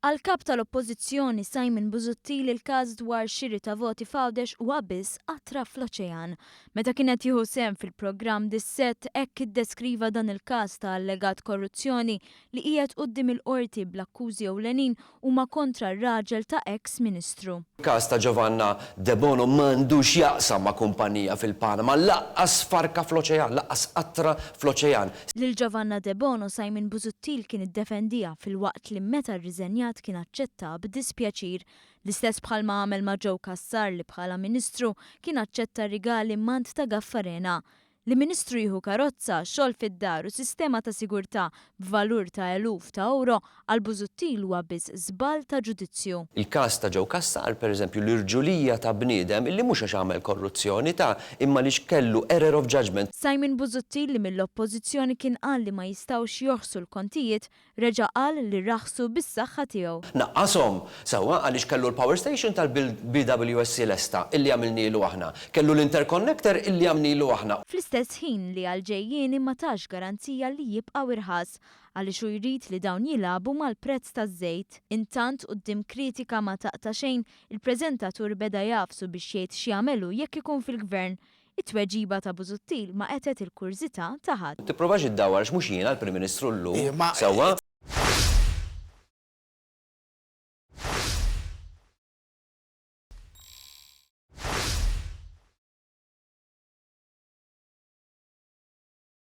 Għall-Kap tal-Oppożizzjoni Simon Busuttil il-każ dwar xiri ta' voti f'Għawdex huwa biss qatra fl-oċean. Meta kien qed jieħu sehem fil-programm Dissett hekk iddeskriva dan il-każ ta' allegat korruzzjoni li qiegħed quddiem il-Qorti bl-akkużi ewlenin huma kontra r-raġel ta' eks Ministru. Il-każ ta' Giovanna Debono m'għandu x'jaqsam ma' kumpanija fil-Panama, lanqas farka fl-oċean, lanqas qatra fl-oċean. Lil Giovanna Debono Simon Busuttil kien iddefendiha filwaqt li meta rriżenjat kien aċċettaha b'dispjaċir. L-istess bħalma għamel ma' Joe Cassar li bħala Ministru kien aċċetta rigali m'għand ta' Gaffarena. Li Ministru jieħu karozza, xogħol fid-dar u sistema ta' sigurtà b'valur ta' eluf ta' ewro, għal Busuttil huwa biss żball ta' ġudizzju. Il-każ ta' Joe Cassar, per eżempju, l-irġulija ta' bniedem illi mhux għax għamel korruzzjoni ta' imma għaliex kellu error of judgement. Simon Busuttil li mill-Oppożizzjoni kien qal li ma jistgħux jorħsu l-kontijiet, Reġa' qal li raħsu bis-saħħa tiegħu. Naqqashom, sewwa, għaliex kellu l-power station tal-BWSC lesta, illi għamilnielu aħna. Kellu l-interconnector illi għamnilu aħna. Fl-istess ħin li għall-ġejjieni ma tax garanzija li jibqgħu irħas, għaliex hu jrid li dawn jilagħbu mal-prezz taż-żejt. Intant, quddiem kritika ma taqta' xejn, il-preżentatur beda jagħfsu biex jgħid x'jagħmel hu jekk ikun fil-Gvern. It-tweġiba ta' Busuttil ma qetgħet il-kurżità ta' ħadd. Tipprovax iddawwar għax mhux jiena l-Prim Ministru llum, sewwa?